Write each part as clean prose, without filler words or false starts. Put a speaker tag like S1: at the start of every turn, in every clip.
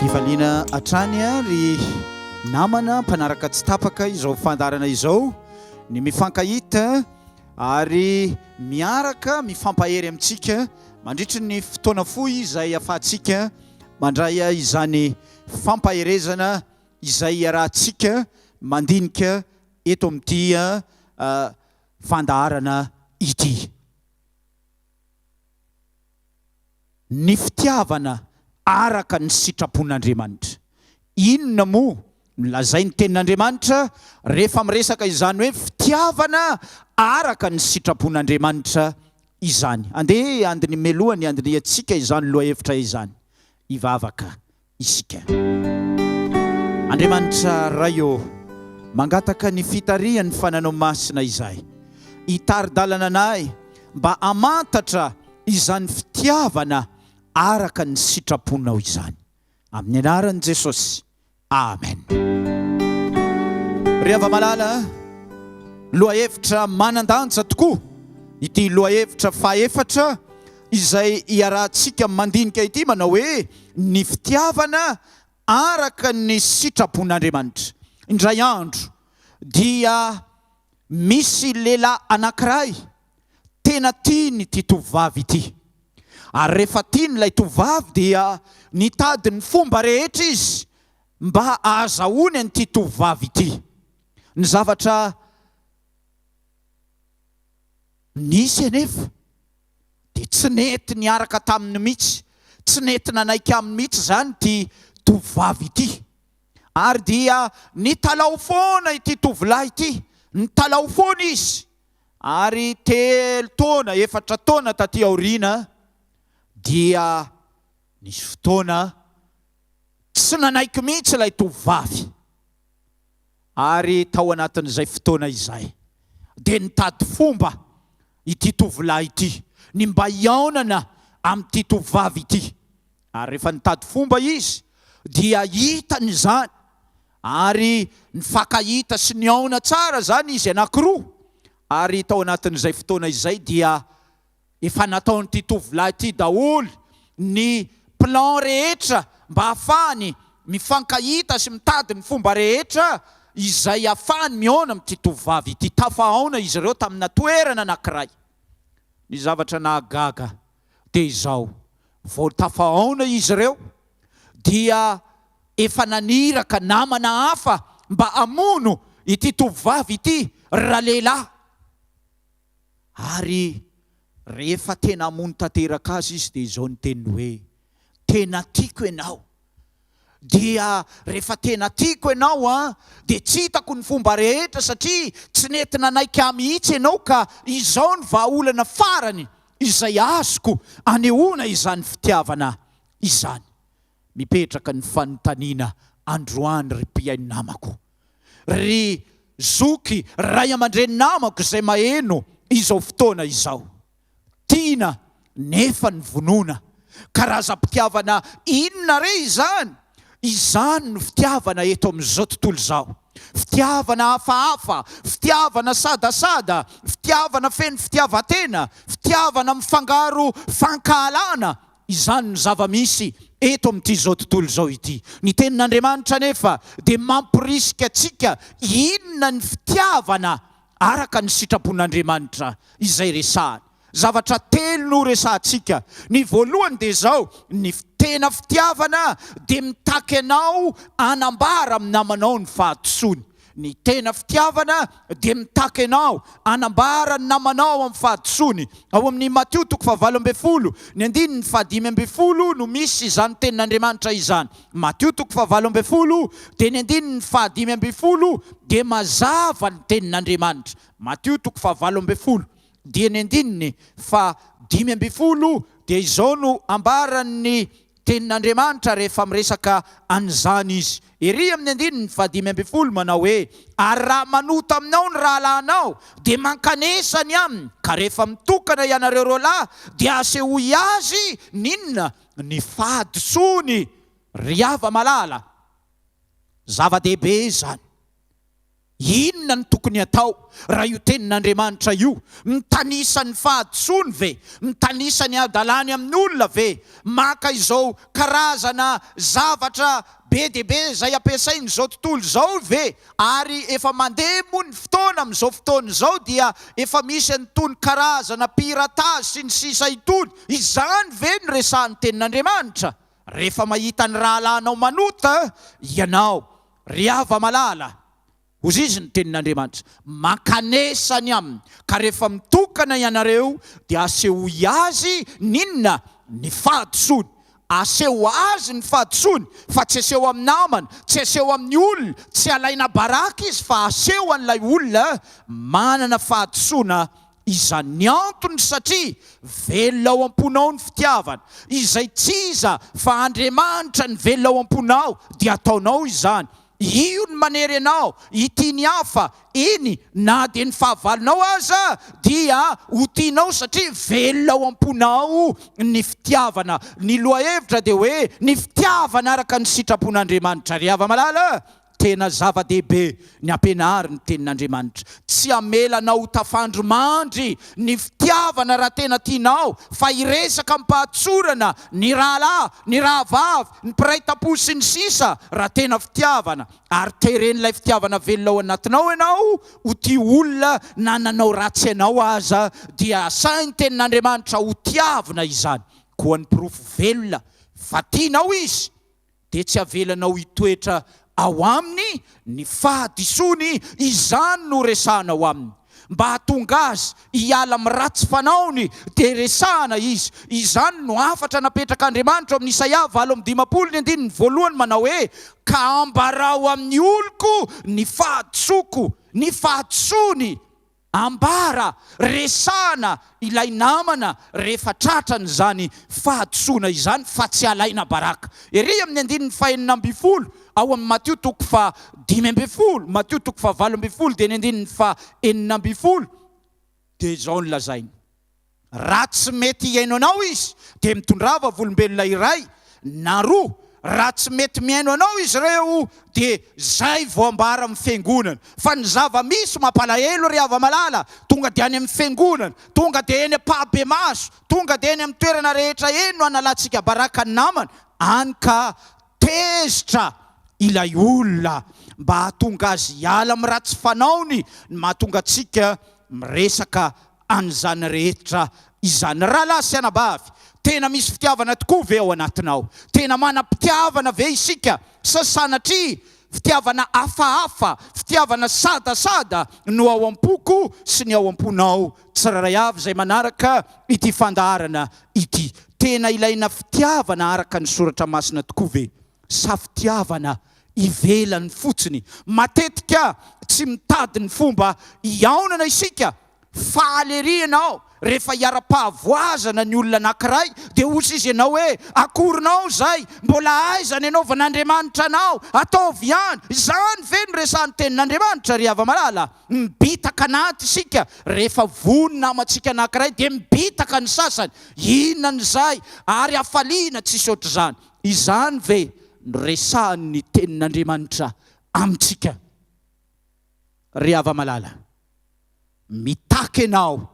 S1: Am-pifaliana hatrany ry namana mpanaraka tsy tapaka izao fandaharana izao ny mifankahita ary miaraka mifampahery amintsika mandritry ny fotoana fohy izay afahantsika mandray izany fampaherezana izay iarahantsika mandinika eto amin'ity fandaharana ity. Ny fitiavana araka ny sitrapon'Andriamanitra. Inona moa no lazain'ny Tenin'Andriamanitra rehefa miresaka izany hoe fitiavana araka ny sitrapon'Andriamanitra izany? Andeha handini meloha ny handinihantsika izany lohahevitra izany. Hivavaka isika. Andriamanitra Ray ô, mangataka ny fitarihan'ny Fananao Masina izahay, hitari-dalana anay mba hamantatra izany fitiavana araka ny sitraponao izany. Amin'ny anaran'i Jesosy. Amen. Ry hava-malala, lohahevitra manan-danja tokoa ity lohahevitra fahefatra izay iarahantsika mandinika ity manao hoe ny fitiavana araka ny sitrapon'Andriamanitra. Indray andro dia misy lehilahy anankiray tena tiany ity tovovavy ity. Ary rehefa tiany ilay tovovavy dia nitady ny fomba rehetra izy mba hahazahoany an'ity tovovavy ity. Ny zavatra nisy anefa dia tsy nety niaraka taminy mihitsy, tsy nety nanaiky aminy mihitsy izany ity tovovavy ity. Ary dia nitalaho foana ity tovolahy ity, nitalaho foana izy. Ary telo taona, efatra taona taty aoriana dia nisy fotoana tsy nanaiky mihitsy ilay tovovavy. Ary tao anatin'izay fotoana izay dia nitady fomba ity tovolahy ity ny mba hihaonana amin'ity tovovavy ity. Ary rehefa nitady fomba izy dia hitany izany ary nifankahita sy nihaona tsara izany izy anankiroa ary tao anatin'izay fotoana izay dia efa nataon'ity tovolahy ity daholo ny plan rehetra mba hahafahany mifankahita sy mitady ny fomba rehetra izay hahafahany mihaona amin'ity tovovavy ity. Tafahaona izy ireo tamina toerana anankiray. Ny zavatra nahagaga dia izao, vao tafahaona izy ireo dia efa naniraka namana hafa mba hamono ity tovovavy ity ralehilahy. Ary rehefa tena hamono tanteraka azy izy dia izao ny teniny hoe, Tena tiako ianao. Dia rehefa tena tiako ianao an, dia tsy hitako ny fomba rehetra satria tsy nety nanaiky ahy mihitsy ianao ka izao ny vahaolana farany izay azoko anehoana izany fitiavana izany. Mipetraka ny fanontaniana androany ry mpihaino namako, ry zoky, ray aman-dreny namako izay maheno izao fotoana izao. Tiana nefa ny vonoana. Karazam-pitiavana inona re izany? Izany no fitiavana eto amin'izao tontolo izao. Fitiavana hafahafa, fitiavana sadasada, fitiavana feno fitiavan-tena, fitiavana mifangaro fankahalana. Izany no zava-misy eto amin'ity izao tontolo izao ity. Ny Tenin'Andriamanitra anefa dia mamporisika antsika inona ny fitiavana araka ny sitrapon'Andriamanitra izay resahany. Zavatra telo no resahantsika. Ny voalohany dia izao, ny tena fitiavana dia mitaky anao hanambara amin'ny namanao ny fahadisoany. Ny tena fitiavana dia mitaky anao hanambara ny namanao amin'ny fahadisoany. Ao amin'ny Matio toko fahavalo ambin'ny folo, ny andininy fahadimy ambin'ny folo no misy izany tenin'Andriamanitra izany. Matio toko fahavalo ambin'ny folo dia ny andininy fahadimy ambin'ny folo dia mazava ny tenin'Andriamanitra. Matio toko fahavalo ambin'ny folo dia ny andininy faha 15 dia izao no ambaran'ny tenin'Andriamanitra rehefa miresaka an'izany izy. Ery amin'ny andininy faha 15 manao hoe, Ary raha manota aminao ny rahalahinao, dia mankanesa ny aminy, ka rehefa mitokana ianareo roalahy, dia asehoy azy ny inona? Ny fahadisoany. Ry hava-malala, zava-dehibe izany. Inona no tokony hatao raha io Tenin'Andriamanitra io? Mitanisa ny fahadisoany ve? Mitanisa ny hadalany amin'ny olona ve? Maka izao karazana zavatra be dia be izay ampiasain'izao tontolo izao ve? Ary efa mandeha moa ny fotoana amin'izao fotoana izao dia efa misy an'itony karazana piratage sy ny sisa itony. Izany ve no resahan'ny Tenin'Andriamanitra? Rehefa mahita ny rahalahinao manota ianao, Ry hava-malala, hozy izy ny tenin'Andriamanitra, mankanesa any aminy, ka rehefa mitokana ianareo, dia asehoy azy ny inona? Ny fahadisoany. Aseho azy ny fahadisoany, fa tsy aseho amin'ny namana, tsy aseho amin'ny olona, tsy alaina baraka izy, fa aseho an'ilay olona manana fahadisoana izany. Ny antony satria velona ao am-ponao ny fitiavana, izay tsy iza fa Andriamanitra ny velona ao am-ponao dia ataonao izany. Io ny manery anao hitia ny hafa, eny na dia ny fahavalonao aza dia ho tianao satria velona ao am-ponao ny fitiavana. Ny lohahevitra dia hoe ny fitiavana araka ny sitrapon'Andriamanitra. Ry hava-malala, Tena zava-dehibe ny ampianary ny Tenin'Andriamanitra. Tsy hamela anao ho tafandry mandry ny fitiavana raha tena tianao fa hiresaka amim-pahatsorana ny rahalahy, ny rahavavy, ny mpiray tampo sy ny sisa raha tena fitiavana. Ary teren'ilay fitiavana velona ao anatinao ianao ho tia olona na nanao ratsy anao aza dia asain'ny Tenin'Andriamanitra ho tiavina izany. Koa ny porofo velona fa tianao izy dia tsy avelanao hitoetra ao aminy ny fahadisoany, izany no resahanao aminy. Mba hahatonga azy hiala amin'ny ratsy fanaony, dia resahana izy. Izany no hafatra napetrak'Andriamanitra ao amin'ny Isaia 58 ny andininy voalohany manao hoe, Ka ambarao amin'ny oloko ny fahadisoako, ny fahadisoany. Ambara, resahana ilay namana rehefa tratran'izany fahadisoana izany fa tsy alaina baraka. Ery amin'ny andininy fahenina ambinifolo ao amin'ny Matio toko faha-15, Matio toko faha-18 dia ny andininy faha-16 dia izao no lazainy. Raha tsy mety hihaino anao izy, dia mitondrà vavolombelona iray na roa. Raha tsy mety mihaino anao izy ireo, dia izay vao ambara amin'ny fiangonana. Fa ny zava-misy mampalahelo ry hava-malala, tonga dia any amin'ny fiangonana, tonga dia eny am-pahabemaso, tonga dia eny amin'ny toerana rehetra eny no analantsika baraka ny namana, any ka tezitra ilay olona. Mba hahatonga azy hiala amin'ny ratsy fanaony no mahatonga antsika miresaka an'izany rehetra izany. Rahalahy sy anabavy, tena misy fitiavana tokoa ve ao anatinao? Tena manam-pitiavana ve isika sa sanatria fitiavana hafahafa, fitiavana sadasada no ao am-poko sy ny ao am-ponao tsirairay avy izay manaraka ity fandaharana ity? Tena ilaina fitiavana araka ny Soratra Masina tokoa ve sa fitiavana ivelany fotsiny? Matetika tsy mitady ny fomba hihaonana isika. Faly ery ianao rehefa hiara-pahavoazana ny olona anankiray, dia hozy izy ianao hoe, Akorinao izay, mbola aiza ny anaovan'Andriamanitra anao, ataovy ihany. Izany ve no resahan'ny Tenin'Andriamanitra, ry hava-malala? Mibitaka anaty isika rehefa voa ny namantsika anankiray, dia mibitaka ny sasany. Inona no izay? Ary hafaliana tsisy ohatr'izany. Izany ve no resahan'ny Tenin'Andriamanitra amintsika, ry hava-malala? Mitaky ianao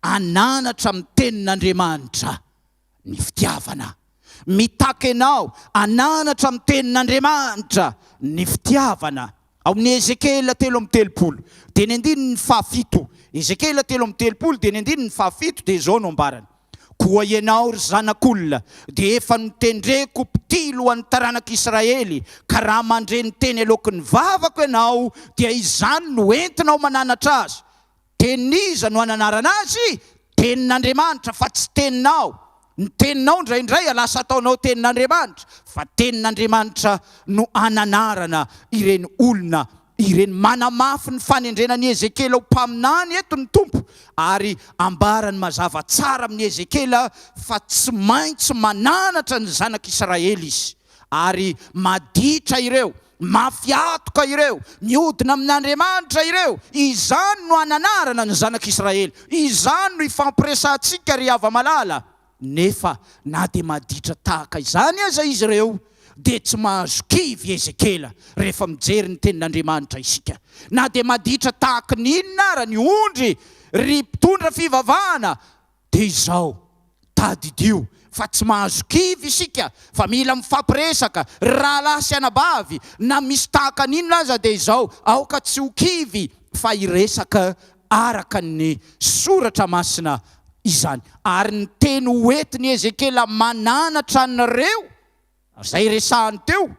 S1: hananatra amin'ny Tenin'Andriamanitra ny fitiavana. Mitaky ianao hananatra amin'ny Tenin'Andriamanitra ny fitiavana. Ao amin'ny Ezekiela 33, dia ny andininy fahafito. Ezekiela 33, dia ny andininy fahafito, dia izao no ambarany. Koa ianao, ry zanak'olona, dia efa notendreko mpitily ho an'ny taranak'Israely, ka raha mandre ny teny aloaky ny vavako ianao, dia izany no entinao mananatra azy. Tenin'iza no ananarana azy? Tenin'Andriamanitra, fa tsy teninao. Ny teninao indraindray lasa ataonao tenin'Andriamanitra, fa tenin'Andriamanitra no ananarana ireny olona Ireny manamafy ny fanendrena an'i Ezekiela ho mpaminany eto ny Tompo, ary ambarany mazava tsara amin'i Ezekiela fa tsy maintsy mananatra ny zanak'Israely izy. Ary maditra ireo, mafy atoka ireo, mihodina amin'Andriamanitra ireo. Izany no ananarana ny zanak'Israely. Izany no ifampiresahantsika ry hava-malala. Nefa na dia maditra tahaka izany aza izy ireo, Dia tsy mahazo kivy Ezekiela rehefa mijery ny tenin'Andriamanitra isika. Na dia maditra tahaka ny inona ara ny ondry, ry mpitondra fivavahana, dia izao, tadidio fa tsy mahazo kivy isika fa mila mifampiresaka, ry rahalahy sy anabavy, na misy tahaka ny inona aza dia izao, aoka tsy ho kivy fa hiresaka araka ny Soratra Masina izany. Ary ny teny ho entin'i Ezekiela mananatra an'ireo, izay resahany teo,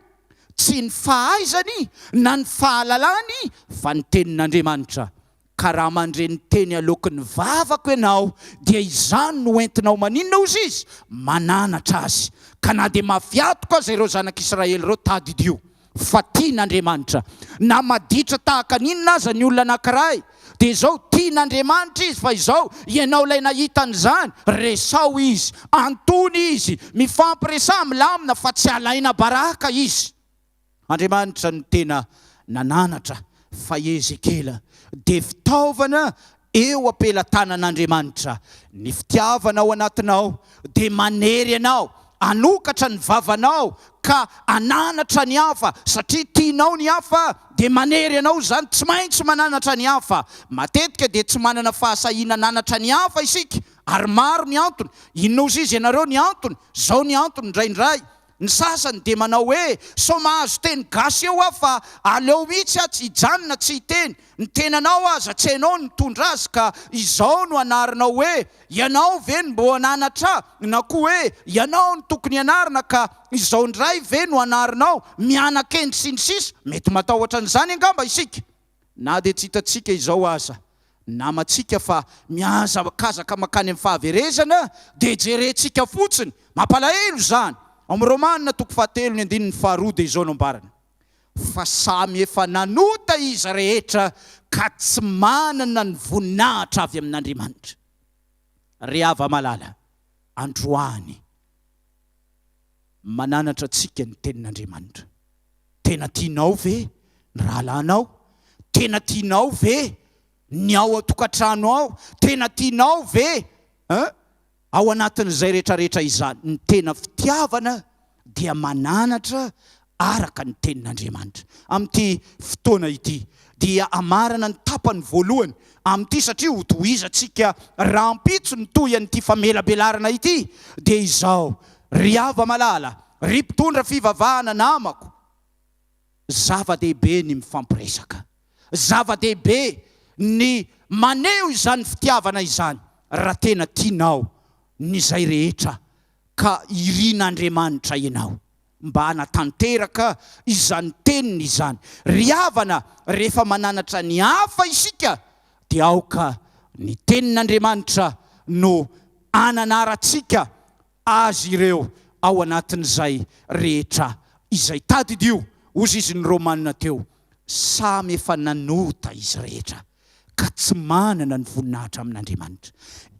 S1: tsy ny fahaizany na ny fahalalany fa ny tenin'Andriamanitra. Ka raha mandre ny teny aloaky ny vavako ianao, dia izany no entinao maninona hozy izy? Mananatra azy. Ka na dia maviatoka aza ireo zanak'Israely ireo, tadidio fa tian'Andriamanitra. Na maditra tahaka ny inona aza ny olona anankiray, dia izao, tian'Andriamanitra izy, fa izao, ianao ilay nahita an'izany, resaho izy, antony izy, mifampiresaha milamina fa tsy alaina baraka izy. Andriamanitra no tena nananatra fa Ezekiela dia fitaovana eo am-pelatanan'Andriamanitra. Ny fitiavana ao anatinao dia manery anao hanokatra ny vavanao ka hananatra ny hafa, satria tianao ny hafa dia manery anao izany tsy maintsy mananatra ny hafa. Matetika dia tsy manana fahasahiana hananatra ny hafa isika ary maro ny antony. Inona ozy izy ianareo ny antony? Izao ny antony indraindray, Ny sasany dia manao hoe, sao mahazo teny gasy eo aho fa aleo mihitsy aho tsy hijanona tsy hiteny, ny tenanao aza tsy hainao ny mitondra azy ka izao no anarinao hoe ianao ve no mbô hananatra ahy na koa hoe ianao no tokony hanarina ka izao indray ve no anarinao, miana-kendry sy ny sisa Mety matahotra an'izany angamba isika. Na dia tsy hitantsika izao aza namantsika fa mihazakazaka mankany amin'ny fahaverezana dia jerentsika fotsiny. Mampalahelo izany. Ao amin'ny Romana toko fahatelo ny andininy faharoa dia izao no ambarany, Fa samy efa nanota izy rehetra ka tsy manana ny voninahitra avy amin'Andriamanitra. Ry hava-malala, androany mananatra antsika ny Tenin'Andriamanitra. Tena tianao ve ny rahalahinao? Tena tianao ve ny ao an-tokantrano ao? Tena tianao ve eh? Ao anatin'izay rehetrarehetra izany, ny tena fitiavana dia mananatra araka ny Tenin'Andriamanitra. Amin'ity fotoana ity dia hamarana ny tapany voalohany amin'ity satria hotohizantsika rahampitso ny tohian'ity famelabelarana ity dia izao, Ry hava-malala, ry mpitondra fivavahana namako, zava-dehibe ny mifampiresaka. Zava-dehibe ny maneho izany fitiavana izany raha tena tianao ny izay rehetra ka irin'Andriamanitra ianao mba hanatanteraka izany teniny izany. Ry havana, rehefa mananatra ny hafa isika dia aoka ny tenin'Andriamanitra no ananarantsika azy ireo ao anatin'izay rehetra izay. Tadidio, hozy izy ny Romana teo, samy efa nanota izy rehetra ka tsy manana ny voninahitra amin'Andriamanitra.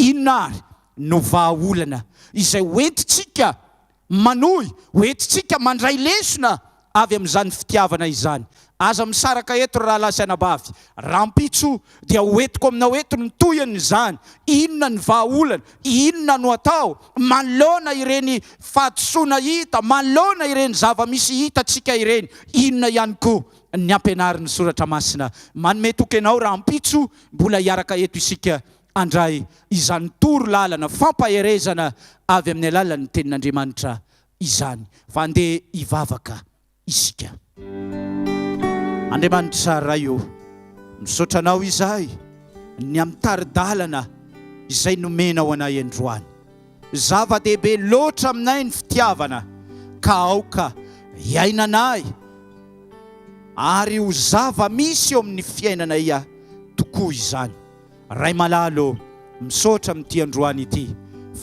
S1: Inona àry no vahaolana izay hoentintsika manohy, hoentintsika mandray lesona avy amin'izany fitiavana izany? Aza misaraka eto ry rahalahy sy anabavy. Rahampitso dia ho entiko aminao eto ny tohin'izany. Inona ny vahaolana? Inona no atao manoloana ireny fahadisoana hita, manoloana ireny zava-misy hitantsika ireny? Inona ihany koa ny ampianarin'ny Soratra Masina? Manome toky anao rahampitso mbola hiaraka eto isika handray izany toro lalana fampaherezana avy amin'ny alalan'ny Tenin'Andriamanitra izany. Fa andeha hivavaka isika. Andriamanitra Ray ô, misaotra Anao izahay ny amin'ny tari-dalana izay nomenao anay androany. Zava-dehibe loatra aminay ny fitiavana ka aoka hiainanay ary ho zava-misy eo amin'ny fiainanay tokoa izany. Ray malala ô, misaotra amin'ity androany ity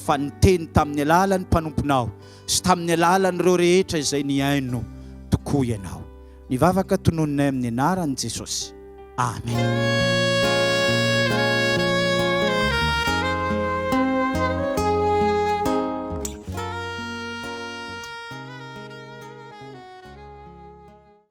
S1: fa niteny tamin'ny alalan'ny mpanomponao sy tamin'ny alalan'ireo rehetra izay nihaino tokoa Ianao. Ny vavaka tononinay amin'ny anaran'i Jesosy. Amen.